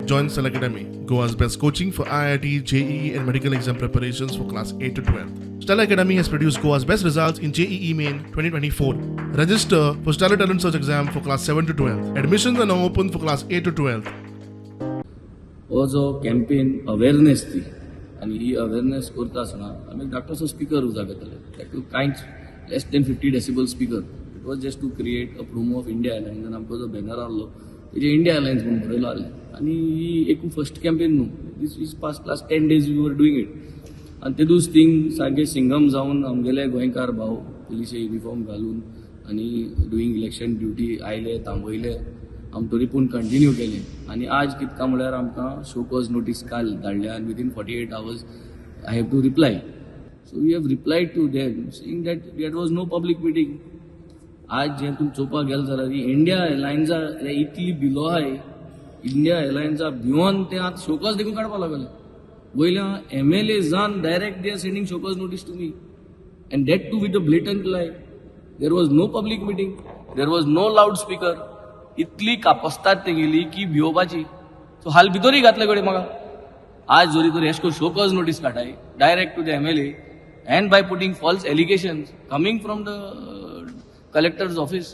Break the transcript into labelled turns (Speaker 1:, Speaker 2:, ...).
Speaker 1: Join Stellar Academy, Goa's best coaching for IIT, JEE, and medical exam preparations for class 8 to 12. Stellar Academy has produced Goa's best results in JEE Main 2024. Register for Stellar Talent Search exam for class 7 to 12. Admissions are now open for class 8 to 12.
Speaker 2: हो जो campaign awareness ती आनी ही awareness करता आसतना आमी एक धाकटोसो speaker उजा घेतले. ताका कांयच less than 50 decibel speaker. It was just to create a promo of India Alliance. आनी आमकां जो बॅनर आहलो तेजेर इंडिया अलायन्स म्हणून बरयलो आहलें. आनी ही एक फर्स्ट कॅम्पेन न्हू, this is past last 10 days we were doing it. आनी तेदूस थिंग सारके सिंगम जावन आमगेले गोंयकार भाव पुलिसे युनिफॉर्म घालून आनी डुईंग इलेक्शन ड्युटी आयले, थांबयले आम, तरी पूण कंटिन्यू केलें. आनी आज कितका म्हळ्यार आमकां शो कॉज नोटीस काल धाडल्या आनी within 48 hours I have to reply. So we have replied to them saying that there was no public meeting. आज जे तुमी चोवपाक गेले जाल्यार ही इंडिया अलायन्सा इतली भिलो आहाय, इंडिया अलायन्सा भिवन ते आतां शोकॉज देखून काडपाक लागले. वयल्या एमएलए जान direct they are sending show cause notice to me, and that too with a blatant lie. There was no public meeting, there was no loud speaker. इतली कापस्तात तेगेली की भिवपाची. सो हाल भितरूय घातले कडेन म्हाका. आज जरी तर एश कोन शोकॉज नोटीस काडाय direct to the MLA and by putting false allegations coming from the collector's office.